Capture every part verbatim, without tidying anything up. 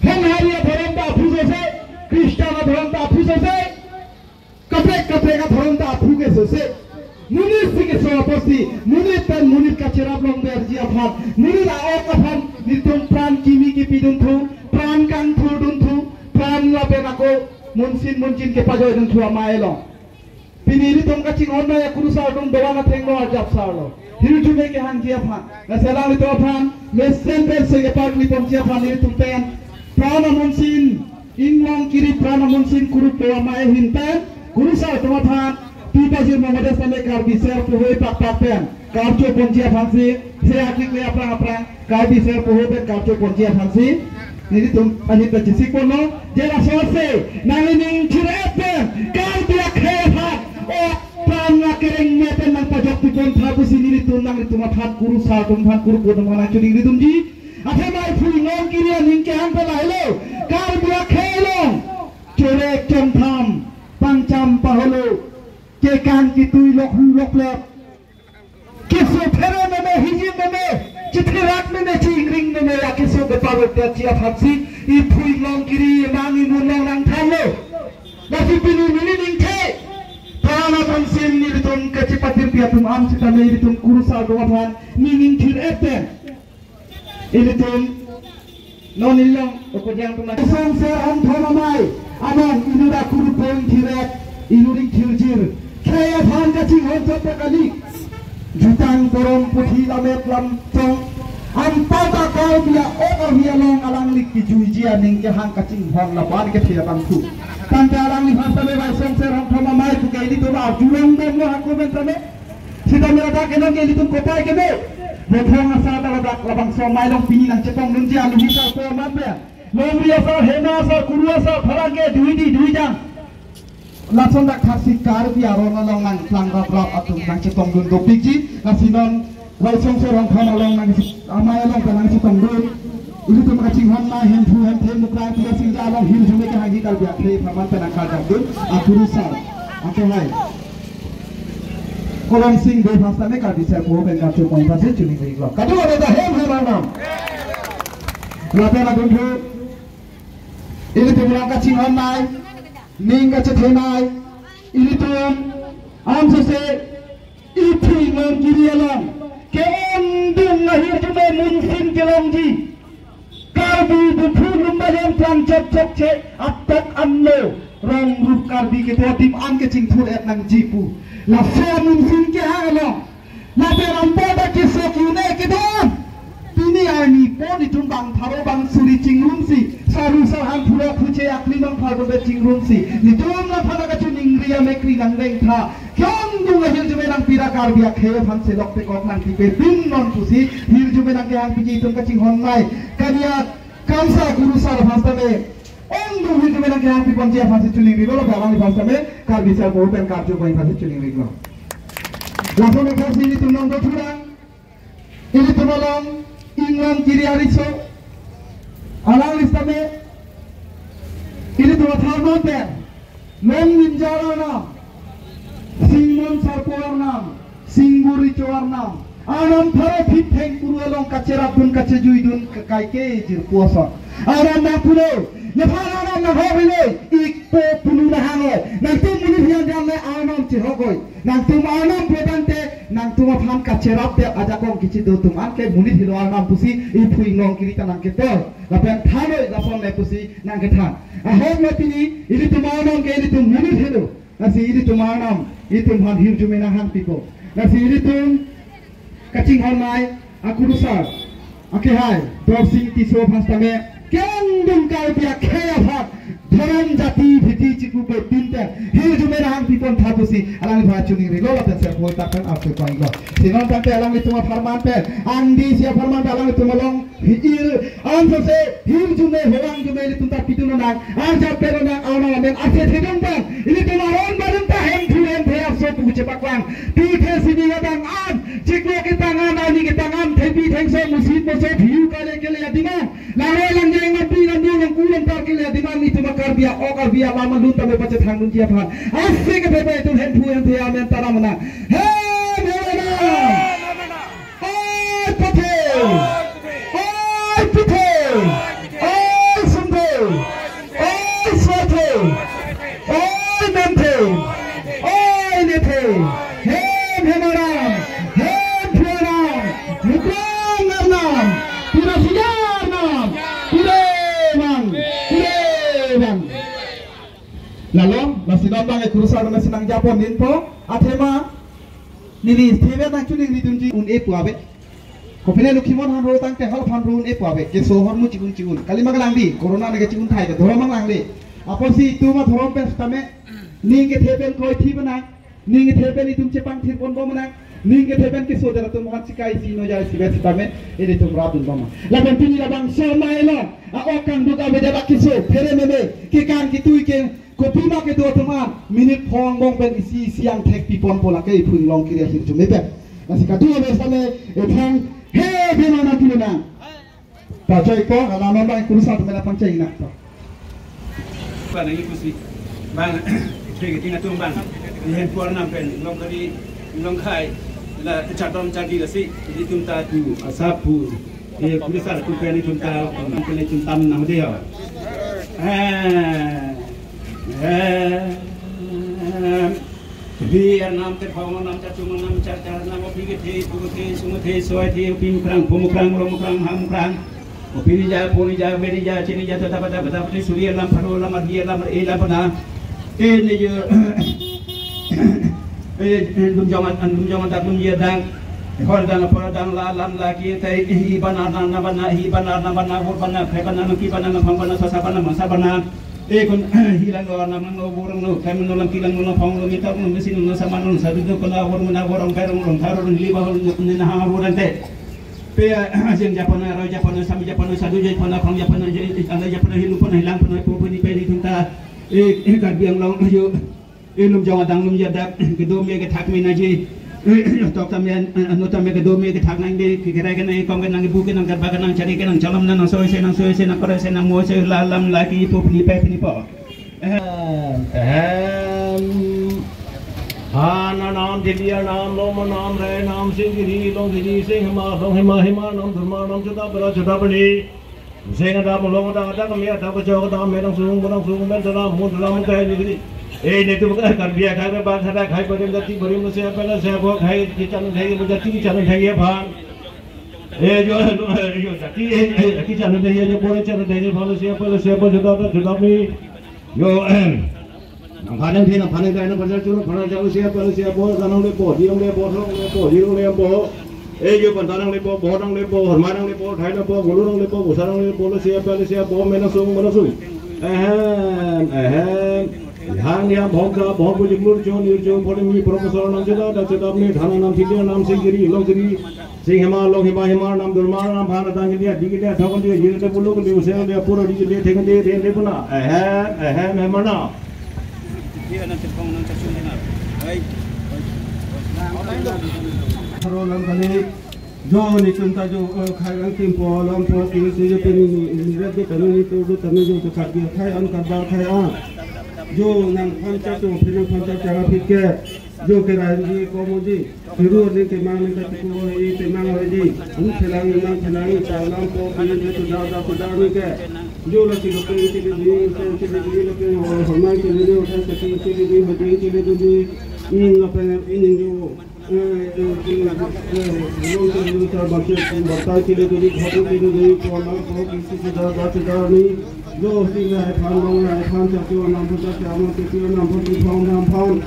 Honghari adhorom ta aphu sose, Christian adhorom ta aphu sose, kaprek kaprek adhorom ta aphu ke sose. Monit si keso apotsi, monit pen monit kacherap longverji aphan, monit a-ok aphan nelitum pran kimi kipi dunthu, pran kangthur dunthu, pran lapen ako munsin munchin kepajoi dunthu amei along. Pini nelitum kachinghon nai akurusar atum doan athengno arjap sarlo. Hirjume kehangji aphan. Lasi alanglitum aphan mesen pen sengkeparli ponji aphan nelitum pen pran amunsin, inglong kiri pran amunsin kurup po amei ahin pen kurusar atum aphan pi pajir mo mode sale Karbi ser puhoi pakpak pen karcho ponji aphansi, se akik le aphrang aphrang Karbi ser puhoi pen karcho ponji aphansi nelitum anit ta chisik ponlo. Je laso se nangning thir-et pen Karbi akhei aphan, o pran akereng me pen nangpajok pi pontha pusi nelitum nanglitum aphan kurusar atum aphan kurup po atum aphan nangchoningri dunji. Athema iphu inglong kiri aning kehang pen lahelo, Karbi akhei along chorek chongtham, pangcham paholo, kekang kitui lokhu loklep, keso phere meme, hijim meme, chitherak meme, chi-ingring meme, ya keso keparot detji aphansi iphu inglong kiri nang imun along nangthanlo. Lasi pini neli ningthe, pran amunsin nelitum kachepatirpi atum an sitame ilitum kurusar atum aphan nangning thir-et pen ilitum non inglong okojang tum lagi. Songser Hongthom amei, anong inut akurup po ingthir-et, inut ingthirjir. Khei aphan kachinghon chot ta kali. Jutang porom puthi lamet lamtong. Anparta Karbi a-ok avi along alangli kijuiji aning kehang kachinghon lapu-an kethe abangphu. Tangte alangliphan sitame Vaisongser Hongthom amei pu ke ilitum arjulong bomlo hako pen tame. Sitame ladak enong ke ilitum kopai kedo. Bothong asar ta ladak labangso amei along pini nangchetong dunji aluhi sarpo amat pen. Longri asar, hena asar, kuru asar, pharang ke dui di, dui jang. Lason dak thaksi Karbi aron along nangplang raprap atum nangchetong dun dopikji. Lasi non Vaisongser Hongthom along nang, amei along pen nangchetong dun. Ilitum kachinghon nai Hemphu Hemthe Mukrang Pila Singja along hirjume kehangji Karbi akhei apharman pen nangkarjap dun. Akurusar, akehai Kolom Sing Bey aphan sitame Karbi ser puhoi pen karcho pon aphansi choningri lo. Kadokave ta hem hem arnam. Lapen adunthu ilitum along kachinghon nai, ning kachethe nai, ilitum amsose iphu inglong kiri along ke-ongdung ahirjume munsin kelongji Karbi buphu lumba jemplang chok chokche atok anlo rong rup Karbi kedo adim an kechingthur-et nangji pu. Laso amunsin kehang along lapen anparta kesok une kedon. Pini arni po nelitum bang pharo bang suri chingrumsi, saru sarhan phura phuche akli bang pharo be chingrumsi, nelitum nangphan kachoningri amekri nangveng tha. Ke-ongdung ahirjume nangpira Karbi akhei aphan selok pekok nangpipe dun non pusi hirjume nangkehangpiji itum kachinghon nai Kaniat Kamsa kurusar aphan sitame ongdung hirjume nangkehangpi ponji aphansi choningri lo, lapen alangliphan sitame Karbi ser puhoi pen karcho pon aphansi choningri lo. Lason aphansi ilitum nangdo thurang. Ilitum along inglong kiri ariso. Alangli sitame ilitum atharmon pen Long Ninjar arnam, Singmon Sarpo arnam, Singbur Richo arnam, arnam pharo phit thengkuru along kacherap dun kachejui dun kakai ke jirpo ason. Arnam nangpulo, nephan arnam nanghok ilo, ikpo punu nahang-o. Nangtum monit hian jam le arnam chehok-oi. Nangtum arnam pu tangte, nangtum aphan kacherap det ajakong kichido atum an ke monit helo arnam pusi iphu inglong kiri ta nangketoi. Lapen thanoi lason le pusi nangkethan. Ahok le pini, ilitum arnam ke ilitum monit helo. Lasi ilitum arnam, ilitum aphan hirjume nanghangpipo. Lasi ilitum kachinghon nai akurusar, akehai Dorsing Tisso aphan sitame ke-ongdung Karbi akhei aphan dhorom jati bhiti chikupe pinten hirjume nanghangpi pontha pusi alangliphan choningri lo lapen ser puhoi tak pen archo pon lo. Lasi non tangte alanglitum apharman pen, angdisi apharman pen alanglitum along hir, ansose hirjume howang jume ilitum ta pidun lonang, arjap pe lonang, arnam amen ase thedung bang, ilitum aron barim ta Hemphu Hemthe aso pu chepaklang. Pu the sini adang an, chiklo ketang an, arni ketang an, thepi thengso, musit moso, phiyu kale kele adim an, langroi langjeng, lampi lamdu, langku langtar kele adim an, itum a-Karbi a-ok, Karbi alam alun tame pachethang dunji aphan ase kethepi itum Hemphu Hemthe amen ta ram nang. Hem hem nang. Oi pathe! Oi pathe! Oi sumthe! Along, lasi non bang kurusar na sinang japon ninpo, athema, neli thebe nang chuning ni tunji un-e pu ave. Kopine Lokhimon hanro tangte hal hanro un-e pu ave. Keso ahormu chi-un chi-un. Kali ma kelang di, corona ne ke chi-un thai ke, dhorom ma kelang di. Apotsi itum adhorom pen sitame, ning kethe pen kroi thi bana, ning kethe pen itum chepangthir ponbom nang, ning kethe pen keso dera atum han chikai si no jai si bet sitame, ilitum rat dunbom nang. Lapen pini labangso amei along, a-ok kangduk avedet akeso, phere meme, kekang ketui ke, kopi ma kedo atum an, minute phongo angbong pen isi isi angthek pi ponpo lake iphu inglong kiri ahirjume pen. Lasi kado ave sitame, ethang, he, bima na kilo na. Pachoi ko, ala non bang kurusar atum la pangchai na. Bang, ini kurusar. Bang, thek ting atum bang. Ihen por nam pen, long kari, long khai. La, chadom chadi lasi, ilitum ta tu, asap pu. Eh, kurusar atum pen itum ta, pen itum tam nam de ho. Eh, eh, eh. Bi arnam te phongo nam chachuma nam chachar nam opi kethe, pu kethe, sung kethe, soi the, opi mukrang, phu mukrang, lo mukrang, ha mukrang. Opi ni ja, phu ni ja, ve ni ja, chi ni ja, ta ta ta ta ta, suri alam, pharo alam, arhi alam, e alam bana. Te ni jo. Eh, eh, lum jong an, lum jong an dak lum ye dang. Hor dang, apor dang, la lam la ki, te hi bana, na na bana, hi bana, na bana, vor bana, khe bana, ki bana, na phang bana, sa sa bana, ma sa bana. Eh, kun, hilang lo, nam lo, vorong lo, kaiman lo, lam kilang lo, lam phong lo, mitak lo, misin lo, saman lo, sadu do, kala, vorong na, vorong, kairong, rong, tharo, rong, liba, rong, ni na, ha, vorong te. Pe, ah, jeng Japan, roi Japan, sami Japan, sadu Japan, phong Japan, je, eh, ala Japan, hilu pan, hilang pan, pu, pu ni, pe ni, thung ta. Eh, eh, Karbi Anglong, ayo. Eh, lum jong adang lum yadak, kedo me kethak me naji. Eh, tok tame, eh, ano tame kedo me kethak nang de, ke kerai kenang, kom kenang, bu kenang, karba kenang, chari kenang, chalam nang, soi se nang, soi se nang, kore se nang, mo se la lam la ki pu pini pe pini po. Ahem, ahem. Han arnam, dili arnam, lom arnam, rai arnam, sing kiri, long kiri, sing hema, long hema, hema arnam, durma arnam, chuta bera, chuta beri. Seng adap, long adap, adap kami adap, kachok adap, merang sung, merang sung, men tara, mun tara, mun kai, jigri. Eh, netum Karbi akhai ba, khara khai, barim dati, barim se, pala se, bo khai, kichan khai, bo dati, kichan khai, ye phan. Eh, jo, jo, dati, eh, eh, kichan khai, ye, jo, bo, chan khai, ye phan, se, pala se, bo, jodap, jodap ni. Jo, em. Nang phan nang the, nang phan nang the, nang phan nang chun, nang phan nang chun, sia, phan sia, bo, sa nang lepo, di nang lepo, thong lepo, di nang lepo. Eh, yo, panta nang lepo, bo nang lepo, horma nang lepo, thai nang lepo, gulu nang lepo, busa nang lepo, lo sia, phan sia, bo, me nang sung, me nang sung. Ahem, ahem. Hang ya, bhong ka, bhong pu jimlur chun, yur chun, pholim ni, professor nang cheda, da cheda, me, thana nam, thikya nam, sing kiri, long kiri. Sing hema, long hema, hema, nam durma, nam phana, dang kiri, di kiri, thong kiri, yur kiri, pulu kiri, useng kiri, pura di kiri, theng kiri, ren kiri puna. Ahem, ahem, hema na. Tharo lam kali, jo netum ta jo, eh, khai angkim po, lam po, kiri si jo pini ni, ni red do tame ni, to do tame jo, jo khat dia khai an, khat ba khai an. Jo nang phan cha jo, pini phan cha cha phi ke, jo kerai ji ko mo ji, kiru ni kemang ni ka tuku ho i, kemang ho ji, hu phelang ni mang phelang ni, ta lam po, kiri ni tu da da tu da ni ke. Jo lasi loke chili di, loke chili di, loke ho, ho mai chili di, ho chili di, ho chili di, hmm, loke ini jo, eh, eh, eh, eh, long chili di, ta bache, batai chili di, khotu chili di, kolam, ko kisi sida, da sida ni, jo si ngai phan, long ngai phan, cha cho nam phan, cha cho nam phan, cha cho nam phan, cha cho nam phan.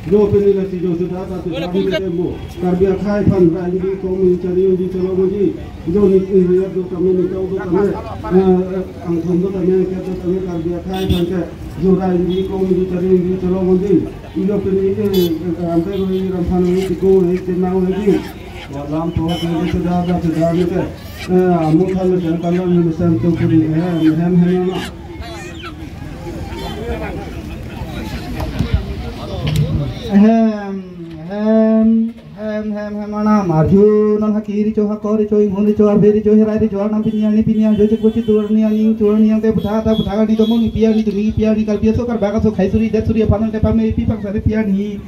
Jo pini lasi jo sudah ta sudah ni ketemu. Karbi akhai aphan rai di komi chari di chalo mo ji. Jo ni ni do kami ni tau do kami. Eh, eh, angthum do kami, ke do kami Karbi akhai aphan ke. Jo rai di komi chari di chalo mo ji. Jo pini, eh, eh, ampe ko ni ram phan ni tiko ni tenang ni ji. Lam po ke sudah ta sudah ni ke. Eh, amu than ni sen kalam ni sen tu puri. Eh, hem hem na. Ahem, ahem, ahem, ahem, ahem, arnam. Arju non haki recho, hakor recho, inghun recho, arve recho, herai recho, arnam pini arni, pini arjo, chekbo chitur arni, arni ingtur arni, angte putha ta putha arni, domong ipi arni, tumi ipi arni, kalpi aso, karbak aso, khai suri, det suri, aphan angte pame ipi paksa re pi arni.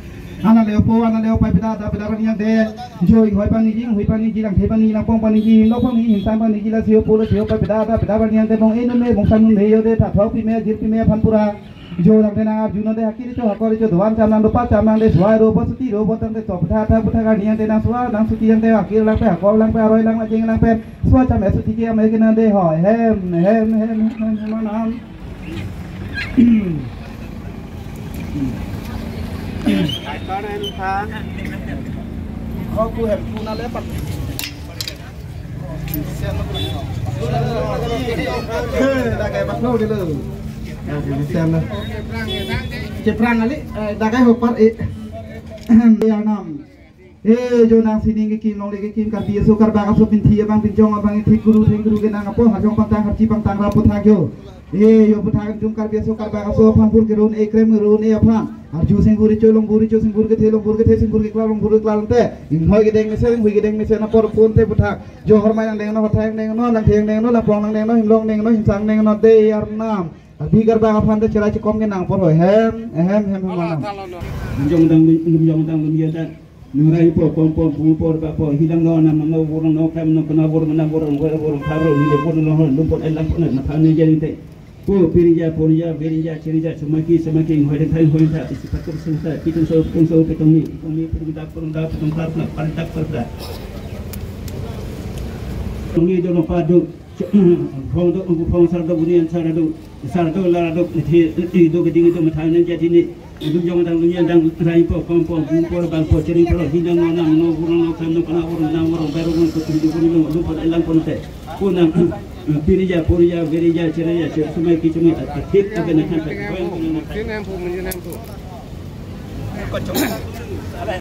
Ana leo po, ana leo pai peda da peda arni angte. Jo inghoi pangni ji, inghoi pangni ji, langthei pangni, langpong pangni ji, inglok pangni, hingsam pangni ji, lasi ho po, lasi ho pai peda da peda arni angte, mong inut me, mong san inut me, yo de, ta thok pi me, jir pi me, aphan pura. Jo nang tenang arju nang de haki recho, hakor recho, doan cham nang, dopa cham nang de, suai ro, bot suti ro, bot tang de, chop tha tha, butha ka niang tenang, sua nang suti yang te, hakir lang pe, hakor lang pe, aroi lang, ajeng lang pe, sua cham e suti ke, ame ke nang de, hoi, hem, hem, hem, hem, hem, hem, nam. Kau ku hem ku na lepat. Eh, dak kai patlo dulu. Dak kai sem na. Cheprang kali, eh, dak kai hopar eh. Arnam. Eh, jo nangsining kekim, longle kekim, Karbi aso Karbak aso pinthi abang pinchong abang ithik guru theng guru kenang apot, harjong pangtang harchi pangtang ra puthak jo. Eh, jo puthak jung Karbi aso Karbak aso aphan bur kerun eh krem kerun eh aphan. Arju singbur icho longbur icho singbur kethe longbur kethe singbur keklar longbur keklar te. Inghoi kedeng mesen, inghoi kedeng mesen apor pon te puthak. Jo hormai nangdengno, horthai nangdengno, langtheng nangdengno, lapong nangdengno, himlong nangdengno, himsang nangdengno, dei arnam. Abi Karbak aphan te cherai chekom kenang apor hoi hem, ehem, hem, hem, arnam. Jong dang, jong dang, jong dang. Ningrai po, pom, pom, pum, por, ba, po, hilang lo, nam, nam, lo, vur, lo, kam, lo, kena, vur, mena, vur, vur, vur, pharo, nile, vur, lo, ho, lumpot, elang, pon, na, phan, ni, jani, te. Po, pirinja, porinja, verinja, chirinja, semaki, semaki, hoi, thai, hoi, thai, isi, patur, sungsa, pitung, so, pitung, so, pitung, ni, pitung, ni, pitung, dak, pitung, dak, pitung, par, na, par, dak, par, dak. Pitung, ni, do, lo, pa, do. Phong do, phong sar do, bunian sar do, sar do, lar do, ithi, i do, keding do, matha nang jati ni, dum jong dang, dum yan dang, rai po, pom po, bum po, bang po, chering po, hinang no, nang no, gurang no, kam no, kana gurang, nang gurang, baru gurang, kutu di gurang no, dum po, elang po te. Kunang, pirija, porija, verija, cherija, cher, sumai ki sumai, athik, aben akan, athik.